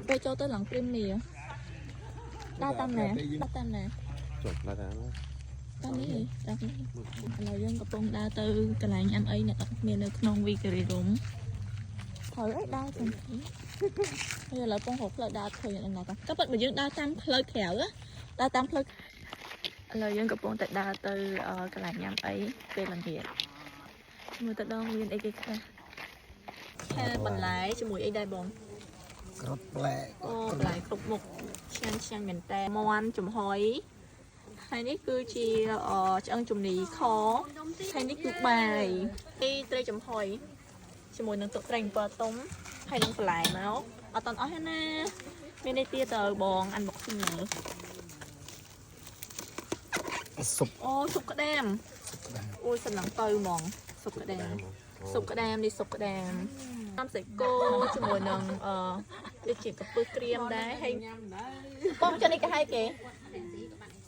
ពេលចូលទៅឡើងព្រីមៀដើរតាមណាដើរតាមណា ចុះឡើយតាម តាមនេះតាមនេះឥឡូវយើងកំពុងដើរទៅកន្លែងញ៉ាំអីអ្នកអត់មាននៅក្នុង Victory Room ត្រូវអីដើរចឹងហើយឥឡូវពងរកផ្លូវដើរឃើញអត់ដល់ក៏ប៉ុតបើយើងដើរតាមផ្លូវក្រៅដើរតាមផ្លូវឥឡូវយើងកំពុងតែដើរទៅកន្លែងញ៉ាំអីពេលល្ងាចមើលទៅដងមានអីគេខ្លះឆាបន្លែជាមួយអីដែរបង ក្រត់ផ្លែ អូបន្លែគ្រប់មុខឆ្ងាញ់ឆ្ងាញ់មែនតើមន់ចំហុយហើយនេះគឺជាឆ្អឹងជំនីខហើយនេះគឺបាយនេះត្រីចំហុយជាមួយនឹងទឹកត្រី7ទុំហើយនឹងបន្លែមកអត់តន់អស់ទេណាមាននេះទៀតទៅបង unboxing មើល ស៊ុប អូស៊ុបក្តាម ក្តាម អូយសំឡងទៅហ្មងស៊ុបក្តាមស៊ុបក្តាមនេះស៊ុបក្តាមតាមសាច់គោជាមួយនឹងដូចជាកាពឹសក្រៀមដែរហើយបងចុះនេះគេហៅគេ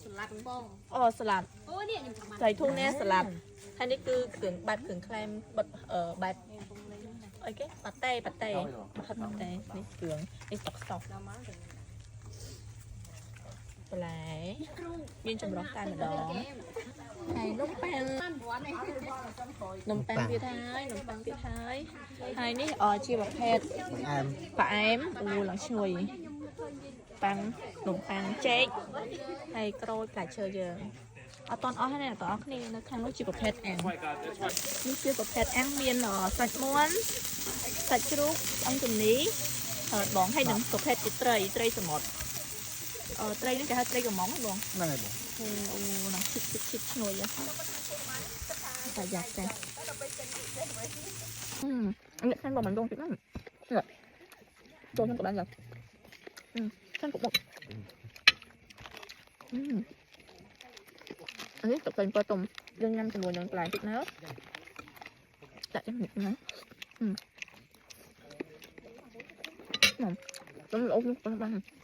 ស្លាត់បង អូស្លាត់ អូនេះខ្ញុំចាំ ត្រីធូណាស្លាត់ហើយនេះគឺគ្រឿងបែបគ្រឿងក្លែមបិទបែបអីគេប៉ាតេប៉ាតេហិតប៉ាតេនេះគ្រឿងនេះស្តុកស្តុកបន្លែមានចម្រុះតែម្ដងហើយនំប៉័ងនំប៉័ងទៀតហើយនំប៉័ងទៀតហើយហើយនេះជាប្រភេទ ផ្អែម ផ្អែមអូឡើងឈ្ងុយប៉ាំងនំប៉័ងចេកហើយក្រូចផ្លែឈើយើងអត់តន់អស់ទេអ្នកទាំងអស់គ្នានៅខាងនោះជាប្រភេទអាំងនេះជាប្រភេទអាំងមានសាច់មាន់សាច់ជ្រូកឆ្អឹងជំនីហើយបងហើយនឹងប្រភេទជាត្រីត្រីសមុទ្រអឺត្រីនេះគេហៅត្រីកំងហ៎បង ហ្នឹងហើយបង អូអូនឹងឈិតឈិតឈិតឈ្ងុយហ៎តែយ៉ាប់ចាអឺនេះខាងបងមិនដងតិចហ្នឹងចូលខ្ញុំក៏បានដែរខាងក៏មកអឺនេះទឹកតែប៉តុំយើងញ៉ាំជាមួយនឹងបន្លែតិចណាដាក់ចាំនេះណាអឺខ្ញុំអូនក៏បាន